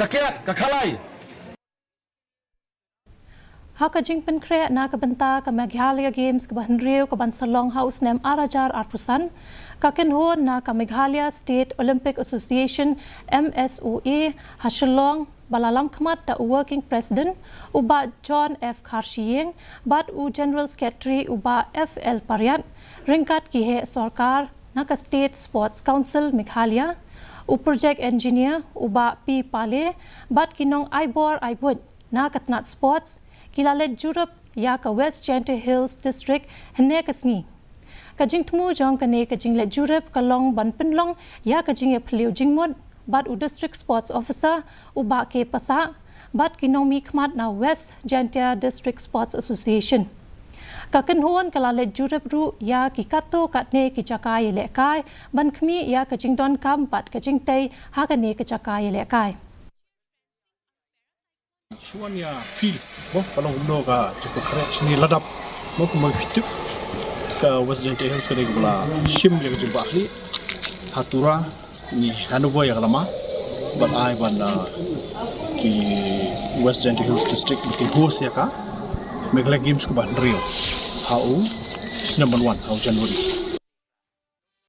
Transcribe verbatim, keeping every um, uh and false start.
Ka kiad, ka khalai. Ha ka jingpynkhreh na ka bynta ka Meghalaya Games kaba hynriew kaban sa long ha u snem ar hajar arphew san, ka kynhun na ka Meghalaya State Olympic Association, M S O A, ha Shillong, ba la lamkhmat da u Working President, u Bah John F Kharshiing, bad u General Secretary, u Bah F L Pariat, ryngkat ki heh sorkar na ka State Sports Council Meghalaya, u Project Engineer, u Bah P Pale, bad ki nong aibor aibuit na ka tnat sports, ki la leit jurip ïa ka West Jaintia Hills District hynne ka sngi. Ka jingthmu jong kane ka jingleit jurip ka long ban pynlong ïa ka jingïaphylliew jingmut bad u District Sports Officer, u Bah K Passah, bad ki nongmihkhmat na West Jaintia District Sports Association. Ka kynhun ka la leit jurip ruh ïa ki katto katne ki jaka ïalehkai ban khmih ïa ka jingdonkam bad ka jingtei ha kane ka jaka ïalehkai. Shuwa ïa field, mo, ka long kumno ka jingpynkhreh shane la dap, mo, kumba phi tip, ka West Jaintia Hills ka dei kaba la shim ïa ka jingbahkhlieh ha Tura, ngi hand over ïa ka lama bad ai ban, ah, ki West Jaintia Hills District ba kin host ïa ka Meghalaya Games kaba hynriew ha u snem ban wan, ha u January.